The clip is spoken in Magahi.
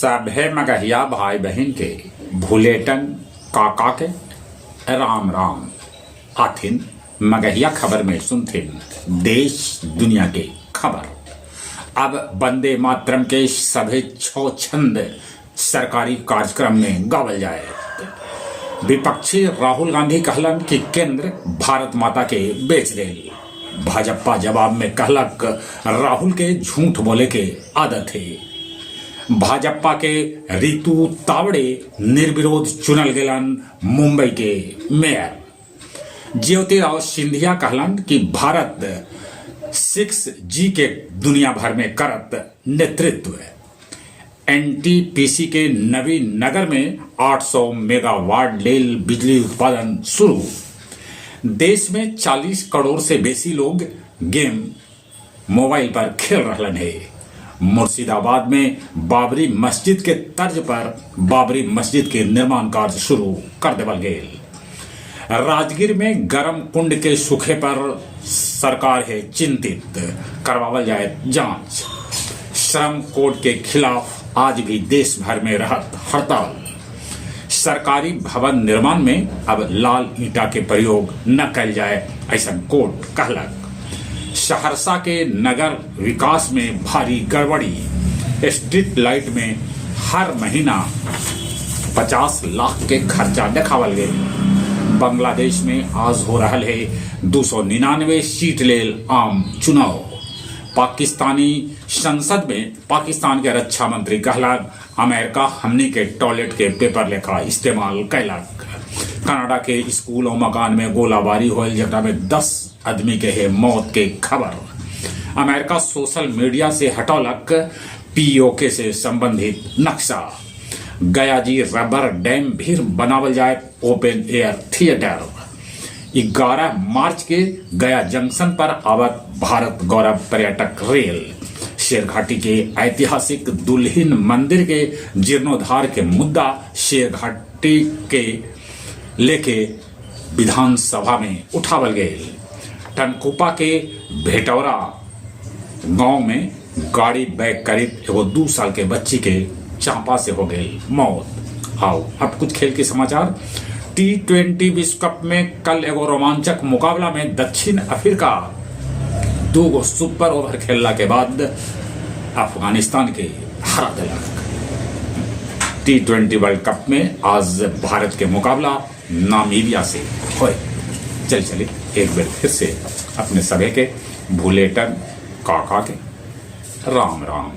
सभे मगहिया भाई बहिन के भुलेटन काका के राम राम। आथिन मगहिया खबर में सुनथिन देश दुनिया के खबर। अब वंदे मातरम के सभे छो छंद सरकारी कार्यक्रम में गावल जाए। विपक्षी राहुल गांधी कहलन कि केंद्र भारत माता के बेच देल। भाजपा जवाब में कहलक, राहुल के झूठ बोले के आदत है। भाजपा के रितु तावड़े निर्विरोध चुनल गेलन मुंबई के मेयर। ज्योतिराव सिंधिया कहलन कि भारत 6G के दुनिया भर में करत नेतृत्व। एनटीपीसी के नवी नगर में 800 मेगावाट लेल बिजली उत्पादन शुरू। देश में 40 करोड़ से बेसी लोग गेम मोबाइल पर खेल रहलन है। मुर्शिदाबाद में बाबरी मस्जिद के तर्ज पर बाबरी मस्जिद के निर्माण कार्य शुरू कर देवल गेल। राजगीर में गरम कुंड के सूखे पर सरकार है चिंतित, करवावल जाए जांच। श्रम कोड के खिलाफ आज भी देश भर में रहत हड़ताल। सरकारी भवन निर्माण में अब लाल ईंटा के प्रयोग न कल जाए, ऐसा कोर्ट कहलक। सहरसा के नगर विकास में भारी गड़बड़ी, स्ट्रीट लाइट में हर महीना 50 लाख के खर्चा देखावल गए। बांग्लादेश में आज हो रहा है 299 सीट लेल आम चुनाव। पाकिस्तानी संसद में पाकिस्तान के रक्षा मंत्री कहला, अमेरिका हमनी के टॉयलेट के पेपर लेखा इस्तेमाल कैलक। कनाडा के स्कूल और मकान में गोलाबारी होल, जकरा में 10 आदमी के है मौत के खबर। अमेरिका सोशल मीडिया से हटौलक पीओके से संबंधित नक्शा। गया जी रबर डैम भी बनावल जाए ओपन एयर थिएटर। 11 मार्च के गया जंक्शन पर आवत भारत गौरव पर्यटक रेल। शेरघाटी के ऐतिहासिक दुल्हिन मंदिर के जीर्णोद्धार के मुद्दा शेरघाटी के लेके विधानसभा में उठावल गए। टनकुपा के भेटौरा गांव में गाड़ी बैक करीब एगो 2 साल के बच्ची के चांपा से हो गई मौत। आओ अब कुछ खेल के समाचार। टी20 विश्व कप में कल एगो रोमांचक मुकाबला में दक्षिण अफ्रीका 2 गो सुपर ओवर खेलला के बाद अफगानिस्तान के हरा दिलक। टी20 वर्ल्ड कप में आज भारत के मुकाबला नामीबिया से होए। चल चले एक बार फिर से अपने सभी के भूलेटन काका के राम राम।